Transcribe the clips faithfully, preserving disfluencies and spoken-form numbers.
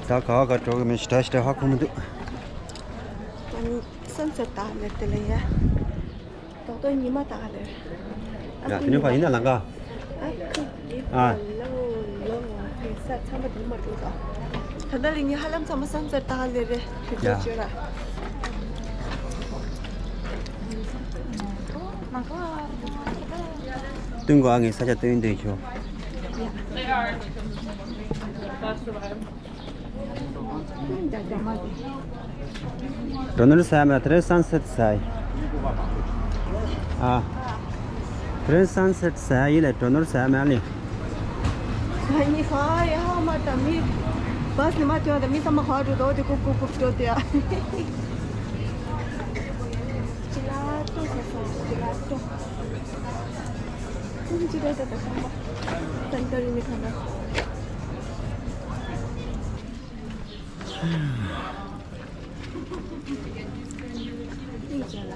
ད་ག་བ་ག་འགྲོ་གི་མིན་ཞེ་དྲག་ཞེ་དྲག་ཧ་གོ་མི་འདུག་ཨ་ནི་སན་སེཊ་ད་ལེར་དེ་ལ་ཡ། ཏོག་ཏོ་ཉི་མ་ད་ལེར། ཡ་དེ་ནི་ཕ་ཡིན་ན་ལང་ཀ་ཨ་ཁུ། ཨ། ལོ་ལོ་ང་ཕེ་ས་ཚང་མ་དུ་མ་འགྲོ་ད། ད་ལྟ་ལི་ཉི་ཧ་ལམ་ཚང་མ་སན་སེཊ་ད་ལེར་རེད་དུས་ཚོད་ཡ། བརྗོད་ར། ལང་ཀ་སྟོན་དགོས་ཨ། ངས་ས་ཆ་སྟོན་འདོད་ཆོག་འགྲོ་ནོར་ཟ་མ་དེ་རིང་སན་སེཊ་ཟ་ཡི། ཨ། དེ་རིང་སན་སེཊ་ཟ་ཡི་ལས་འགྲོ་ནོར་ཟ་མ་ལས། ང་གཉིས་ག་ཡ་ཧ་མ་ད་མི་བཱས་ནི་མ་ཐོན་ད་མི་ཚང་མ་ག་འགྲོ་དོ་དེ་ཀུབ་ཀུབ་ཀུབ་འགྲོ་དེ་ཨ། ཅི་ལ་ཏོ་ཟ་ས་ཅི་ལ་ཏོ། ཀུན་གྱི་རེད་ད་ད་ཁང་པ། སན་ཏོ་རི་ནི་ཁང་པ། ཀུན་གྱི་ལ།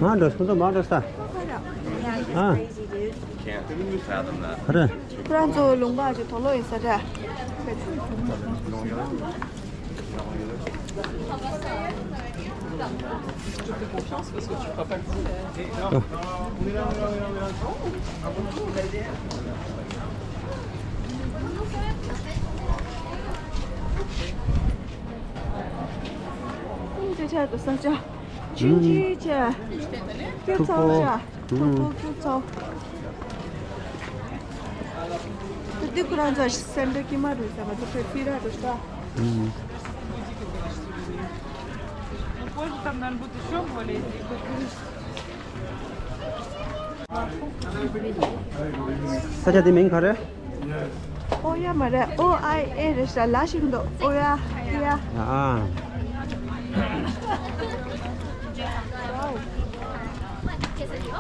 མ་འགྲོ་སོང་ཙང་མ་འགྲོ་ས། ཨ། ཨ་རེ། ཁོ་རང་ཚོ་ལུང་པ་ཅིག་དོག་ལོ་ཡིན་ས་རེད། ཁྱིམ་ཆ་དུ་ས་ཆ། ཆུང་ཆུང་ཆ། ཁྱུ་ཚོགས་ཆ། ཐུག་པོ་ཁྱུ་ཚོགས། དུ་དུ་ཁོ་རང་ཚོ་སེམས་པའི་ཀྱི་མ་རུ་ས་མ་ཚོ་ཕེ་ཕི་ར་རུ་ས། Позже там, наверное, будет еще более дикая. ས་ཆ་དེ་མིང་ག་རེ། ཨོ་ཡ་མ་རེད། ཨོ་ཨའི་ཨེ་རེད་ཤག་ལ་ཞིག་འདུག་ཨོ་ཡ་ཡ། ཨ།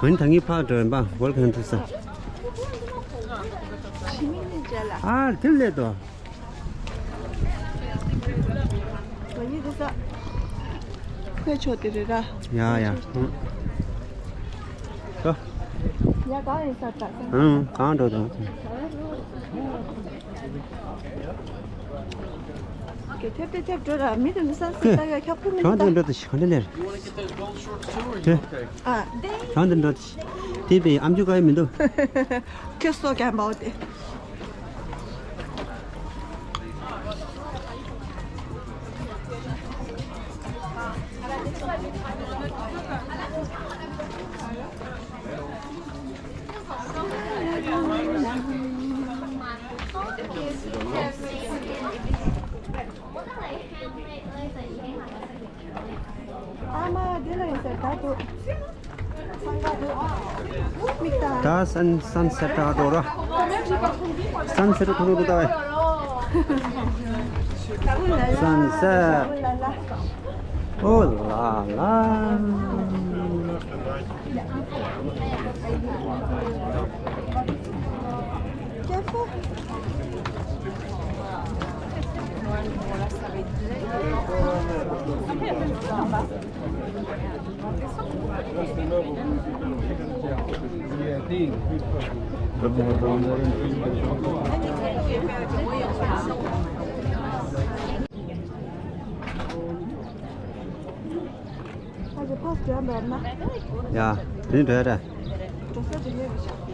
འོན་ད་ངས་ཕར་འགྲོ་ཡིན་པ། Welcome to San། ཨ་དེ་སླེབས་དོ། ང་གཉིས་དེ་ས། ཁོའི་ཕྱོགས་དེ་རེད་ར། ཡ་ཡ། ཨ། ཡ་གང་ཡིན་ས་ད། ཨང་གང་འགྲོ་དང་། ཀྱེ་ཐེབས་ཏེ་ཐེབས་འགྲོ་ར་མི་དེ་ནི་ས་སུ་ཀྱེ་ལྟ་ཡ་ཁྱབ་ཁུ་མི་གང་འདྲ་འདུག་འགྲོ་དེ་གང་འདྲ་ལེར། ཀྱེ། ཨ། གང་འདྲ་འགྲོ་དེ། དེ་པའི་ཨམ་ཅོག་ག་ཡི་མི་འདུག་ཁྱོད་སོ་ཀྱང་འབའ་དེ། ཨ་མ་དེ་ལ་ཡིན་ཟེར་ད་དུ། ད་སན་སན་སེཊ་འགྲོ་ར། སན་སེཊ་ཐུག་རུ་ད་བས། སན་སེཊ། ཨོ་ལ་ལ། ཨ་ཅེ་ཕ་སྒྲ་འབབ་ན། ཡ། དེ་འདྲ་རེད། འགྲོ་ས་དེ་ནས་རེད་ཤག་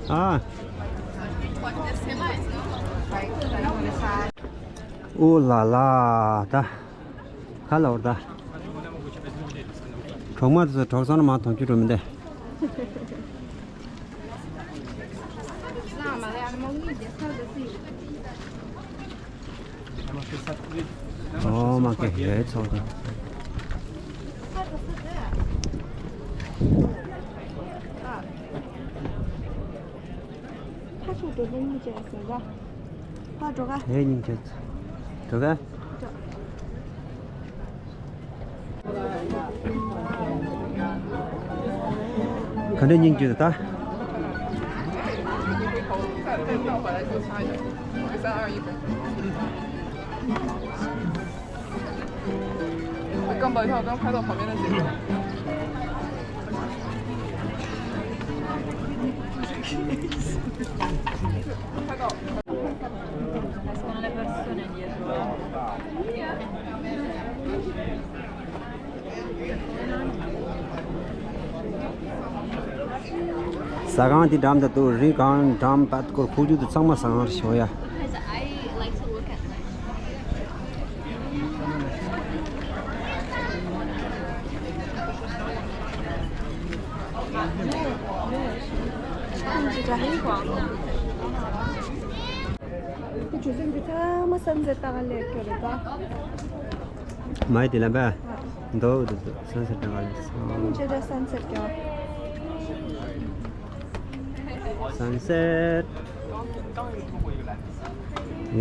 ཨ། ཨོ་ལ་ལ་ད། ག་ལ་འོར་ད། གྲོག་མ་དེ་ཚོ་གྲོག་ཚང་ན་མ་མཐོང་རྒྱུ་འགྲོ་མི་འདེ། ཨོ་མ་ཀེ་ཧེ་ཚོགས་ད། ཕར་ཕྱོགས་འགྲོ་ན་སྙིང་རྗེ་ཟེར་ར། ཕར་འགྲོ་ག་ཨེ་སྙིང་རྗེ། འགྲོ་ག་ག་འདྲ་སྙིང་རྗེ་ད།我刚把跳刚拍到旁边的景色。拍到。ཟ་ཁང་འདི་འགྲམ་དུ་འདུག་རི་སྒང་འགྲམ་བར་སྐོར་ཁུག་རྒྱུ་དུ་ཚང་མ་ཟ་ཁང་རེད་ཞོ་ཡ། ཁྱོད་སེམས་ཀྱི་ཚང་མ་སན་སེ་ཊི་ལྟ་ག་སླེབས་ཀྱི་རེད་ད། མའི་དེ་ལ་བས། འདོ་འདོ་འདོ་སན་སེ་ཊི་ལྟ་ག་ལ་སོང་། ཁྱོད་ཚོ་སན་སེ་ཊི་ཀྱང་། སན་སེ་ཊི།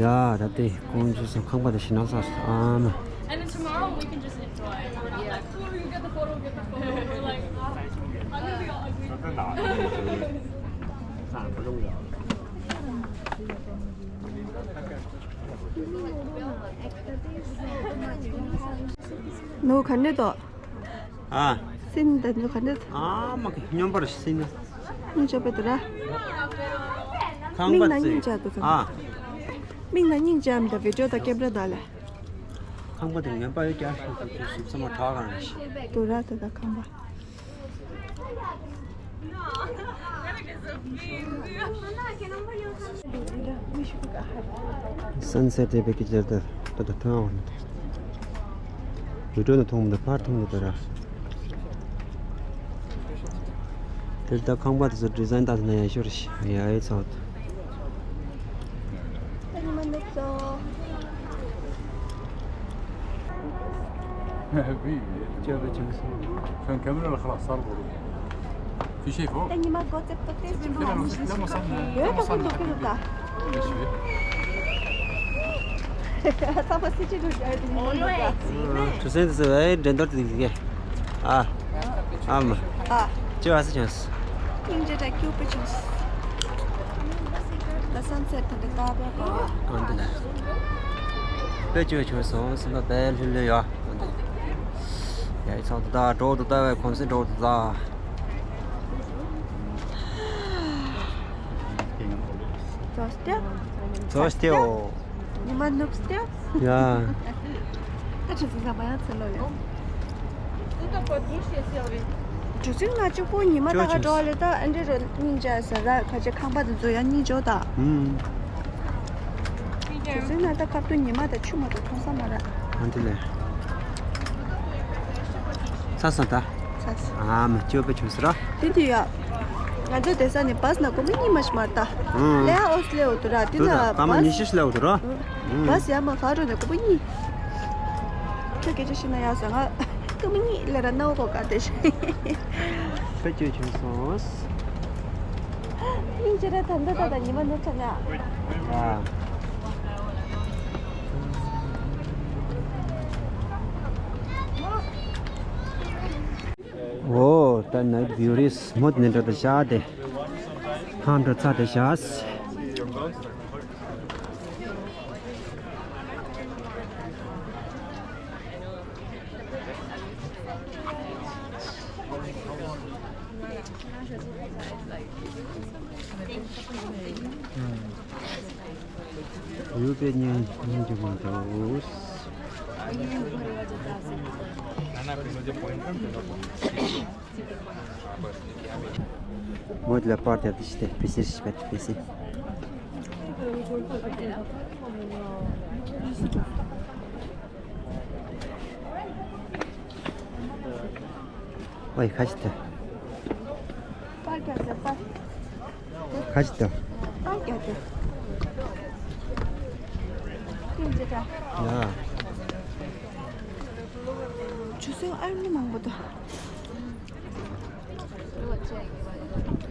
ཡ་ད་ལྟའི་ཀོང་ཇོ་སོང་ཁང་པ་དེ་ཞིག་ནང་སོང་ཨ་མ། And then tomorrow we can just enjoy. We're not like, "Oh, you get the photo, get the photo." We're like, "Ah, I'm gonna be all ugly." ནུ་ག་འདྲ་འདུག་ཨ། སིན་ད་ནུ་ག་འདྲ་འདུག་ཨ་མ་གི་སྙོམས་པར་སིན། སྙིང་རྗེ་པོ་འདུག་ར། ཁང་མིག་པ་ནང་ཚེ་སྙིང་རྗེ་འདུག་ཨ། མིག་ནང་སྙིང་རྗེ་མི་འདུག་བི་ཌིའོ་དང་ཀེམ་ར་ནང་ལ། ཁང་པ་དེ་ངན་པ་ཡོད་ཀྱང་ཤོག་ཏུ་ཞིབ་ཚང་མ་གྲགས་གང་རེད་ཤི། འདུག་ར་ད་ད་ཁང་པ། སན་སེ་ཊི་དེ་བེ་ཀི་ཅར་དེ་ད་ད་ཐོན་འོང་ནི། ཡུ་ཊུབ་ནས་མཐོང་མི་འདུག་ཕར་མཐོང་གི་འདུག་ར། དེར་ད་ཁང་པ་དེ་ཚོ་ཌི་ཛའིན་ད་ན་ཡ་ཤོར་ཤི་ཡ་ཡི་ཚོགས། ད་ཉི་མ་ནུབ་སོང་། བི། ཅོ་བི་ཅུང་སོང་། ཁྱོད་ཁེ་མ་ར་ལ་ཁ་ལག་སར་བོ་རུ། བི་ཤེ་ཁོ། ད་ཉི་མ་སྒོ་ཙེབ་ཏོ་ཏེ་ཅི་མ་ལ་མི་ཤི་ད་མོ་སར་ནས་ཡོད་ད་ཁོ་འདུག་གི་རུ་ད། ཚ་པ་སི་ཅི་རུ་ཡ་དེ་ཉི་མ་ནུབ་ད། གྲུ་སེན་དེ་ཚོ་ཨེ་འགྲན་བསྡུར་དེ་དེ་གས། ཨ། ཨ་མ། ཨ། ཅི་བ་སི་ཅུང་སོང་། སྙིང་རྗེ་དྲག་སྐྱོ་པོ་བྱུང་། ལ་སན་སེ་ཊི་དེ་འདྲ་ལྟ་བའི་སྐོར་ལ། ཨ་འདི་ལ། དཔེ་སྐྱོ་བྱུང་སོང་སེམས་པ་དཔེ་ལྷོད་ལྷོད་ཡོད། ཨ་འདི་ལ། ཡ་ཡི་ཚང་དུ་ད་འགྲོ་དུ་ལྟ་བའི་གོམས་སེམས་འགྲོ་དུ་ད། ཙོ་སྟེ། ཙོ་སྟེ་འོ། ཉི་མ་ནུབ་སྟེ། ཡ། ད་ཆུ་ཚོད་ཟ་མ་ཡང་ཚེ་ལོ་ཡོད། གྲུ་གཟིངས་ན་གཅིག་པུ་ཉི་མ་ད་ག་འགྲོ་ལེ་ད་ཨ་འདྲེ་རོ་སྙིང་རྗེ་ཟེར་ར་ཁ་ཆེ་ཁང་པ་དེ་ཚོ་ཡང་སྙིང་རྗེ་ད། ཧུམ། གྲུ་གཟིངས་ན་ད་ཁ་ཐུག་ཉི་མ་ད་ཆུ་མ་གཏོགས་མཐོང་ས་མ་ར། ཨ་འདི་ལས། ཚ་སོང་ད། ཚ་སོང་། ཨ་མ་སྐྱོ་པོ་བྱུང་ཟེར་ར། དེ་དུས་ཡ། ང་ཚོ་བསྡད་ས་ནས་བཱས་ན་སྐོར་མ་གཉིས་མ་ཞིག་མར་ལྟ། ཨང་། ལེ་ཨོ་སི་ལེ་འོ་དུ་ར་དེ་དུ་ན་ད་སྐར་མ་བཱས། ཉི་ཤུ་ཞིག་ལེ་འོ་དུ་ར། ཨང་། བཱས་ཡ་མ་ག་རུ་ནས་སྐོར་མ་གཉིས། ཁྱོད་སྐད་ཆ་ཤི་ན་ཡག་ཟེར་ང་སྐར་མ་གཉིས་ལེ་ར་ན་འོ་གོ་ག་དེ་ཤི། དཔེ་སྐྱོ་བྱུང་སོང་། སྙིང་རྗེ་ར་ད་འདི་ད་ད་ཉི་མ་ནུབ་ཚར་ན། ཨ། འོ་ད་ནའི་ཊི་བིའུ་རེད། མོ་དེ་ནས་འགྲོ་དུ་བཞག་སྟེ། ཧང་འགྲོ་ཚར་དེ་བཞག་ཡུལ་དེ་ཉིད་ཉིད་ཀྱི་མི་འདུག་མོ་ལ་པར་དེ་དེ་ཞིག་དེ་པི་སི་ཞིག་པ་དེ་པི་སི། ཨོའི་ཁ་ཤི་ཐལ། པར་རྒྱག་ཟེར་པར། ཁ་ཤི་ཐལ། པར་རྒྱག་ཟེར། ཁྱིམ་ཅི་འདྲ། ཡ། ཆུ་སྲིན་ཨ་ནི་མང་པོ་འདུག་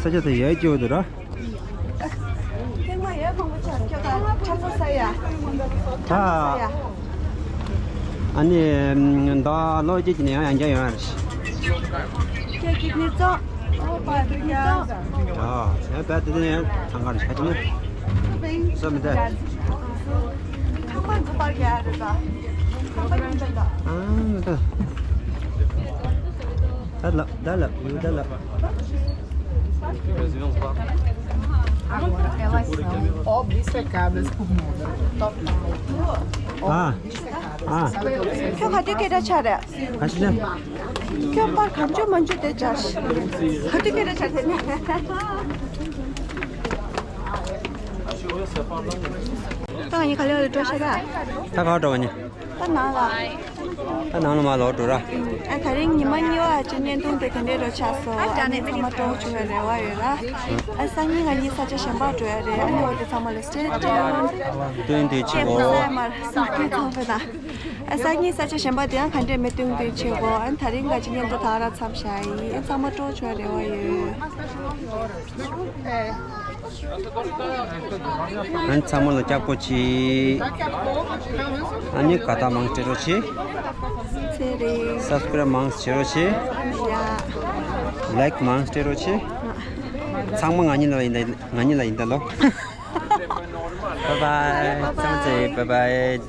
ས་ཆ་དེ་ཡར་སྐྱོ་འདུག་ར། ཐེངས་མ་ཡར་ཁོང་པ་ཆ་སྐྱོ་ད་ཆ་ཚོ་ས་ཡ། ད། ས་ཡ། ཨ་ནི་ད་ལོ་གཅིག་ནས་ཡང་ཡང་བསྐྱར་ཡོང་ཡ་རེད། ཁྱེད་ཀྱི་ནི་ཙོ། ཨོ་པ་དེ་ནི་ཙོ། ཡ། ཡ་བས་དེ་ནས་ཡང་ཐང་ག་རེ་ཆ་ཅི་ནི། སོ་མི་དེ། ཁང་པ་འཛུགས་པར་རྒྱག་རེད་ད། ཁང་པ་ཉིན་ཅན་ད། ཨང་ད། ད་ལབ་ད་ལབ་ཡུ་ད་ལབ། Ob dissecadas por moda. Top. ཨ། ཨ། ཁྱོད་ག་དུས་སྐད་གྲགས་ཆགས་རེད། ག་ཞིག་ལ། ཁྱོད་པར་གང་བྱུང་མང་བྱུང་དེ་ཅར། ག་དུས་སྐད་གྲགས་ཆགས་དེ་ནས། ད་ངས་ག་ལེ་བ་ལ་འགྲོ་ཤག་ད། ད་ག་འགྲོ་བ་ནི། ད་ནང་ལ། ད་ནང་ལ་མ་ལོག་འགྲོ་ར། ཨ་ད་རིང་ཉི་མ་གཉིས་པ་ཅིག་བརྙན་ཐུང་དེ་དེ་འདྲའི་རོ་ཆགས་སོང་། ཨ་ནི་ཚང་མ་སྤྲོ་བོ་བྱུང་བའི་རེ་བ་ཡོད་ར། ཨ་སང་ཉིན་ང་གཉིས་ས་ཆ་གཞན་པར་འགྲོ་ཡ་རེད། ཨ་ནི་འོ་དེ་ཚང་མ་ལ་stay tuned། སྟོན་དེ་ཆེ་གོ། ས་མར་ས་ཁའི་ཚོགས་པའི་ནང་། ཨ་སང་ཉིན་ས་ཆ་གཞན་པ་དེ་ཡང་ག་འདྲས་མེད་སྟོན་དེ་ཆེ་གོ། ཨ་ད་རིང་ང་གཅིག་བརྙན་ཐུང་ད་ར་མཚམས་བཞག་ཡིན། ཨ་ཚང་མ་སྤྲོ་བོ་བྱུང་བའི་རེ་བ་ཡོད། ཨ་ནི་ཚང་མ་ལ་སྐྱབས་སྐོ་ཆེ། ཨ་ནི་དགའ་རྟགས་མང་སྤྲད་རོགས་ཆེ། ཚེ་རིང་། subscribe་མང་བྱེད་རོགས་ཆེ། ཡ། like་མང་སྤྲད་རོགས་ཆེ། ཚང་མ་ང་གཉིས་ལ་ཡིན་ད་ང་གཉིས་ལ་ཡིན་ད་ལོ། bye bye། ཚང་མ་ཚེ་bye bye།